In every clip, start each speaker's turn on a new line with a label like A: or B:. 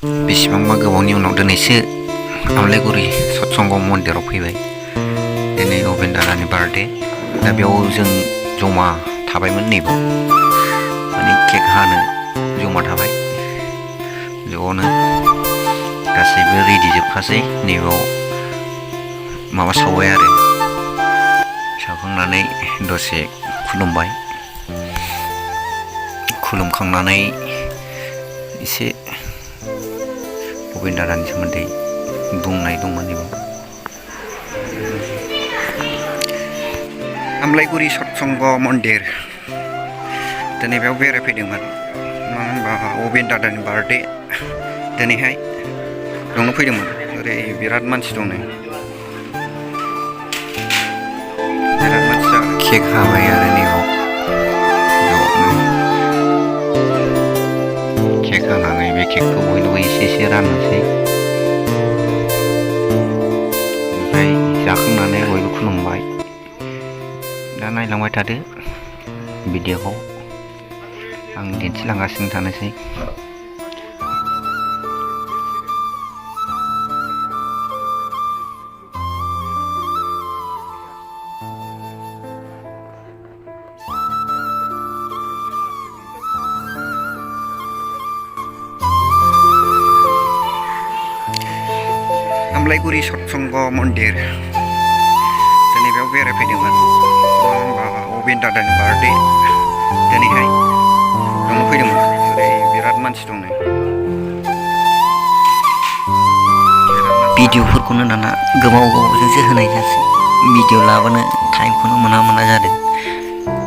A: बेसेबांबा गोबावनि उनाव दिनैसो आमलायगुरि सत्संग मन्दिराव फैबाय। दिनै अबिन दादानि बार्थडे। दा बेयाव जों जमा थाबायमोन नैबाव, माने केक हानो जमा थाबाय ज'नो। गासैबो रेडि जोबखासै। नैबाव माबा सावबाय आरो सावखांनानै दसे खुलुमबाय। खुलुमखांनानै एसे अबिन दादानि सोमोन्दै बुंनाय दंमोन बेयाव। आमलायगुरि सत्संग मन्दिर दिनै बेयाव बेरायफैदोंमोन। मानो होनबा अबिन दादानि बार्थडे दिनैहाय बेयावनो फैदोंमोन। ओरै बिराद मानसि दं नै, बिराद मानसि जाबाय। केक हाबाय आरो नैबाव ज'नो केक हानानै बे केकखौ बयनोबो एसे एसे राननोसै। ओमफ्राय जाखांनानै बयबो खुलुमबाय। दा नायलांबाय थादो भिडिअखौ, आं दिन्थिलांगासिनो थानोसै। आमलायगुरि सत्संग मन्दिर दिनै बेयाव बेरायफैदोंमोन। मानो होनबा अबिन दादानि बार्थडे दिनैहाय बेयावनो फैदोंमोन। ओरै बिराद मानसि दं नै। भिडिअफोरखौनो दाना गोबाव गोबावजोंसो होनाय जासै। भिडिअ लाबानो टाइमखौनो मोना मोना जादों।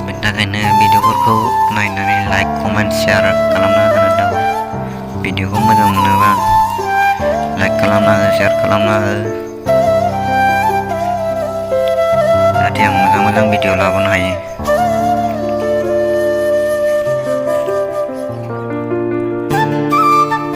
A: बेनि थाखायनो भिडिअफोरखौ नायनानै लाइक कमेन्ट शेयार खालामना होनो दाबाव। भिडिअखौ मोजां मोनोबा लाइक खालामना हो, शेयार खालामना हो।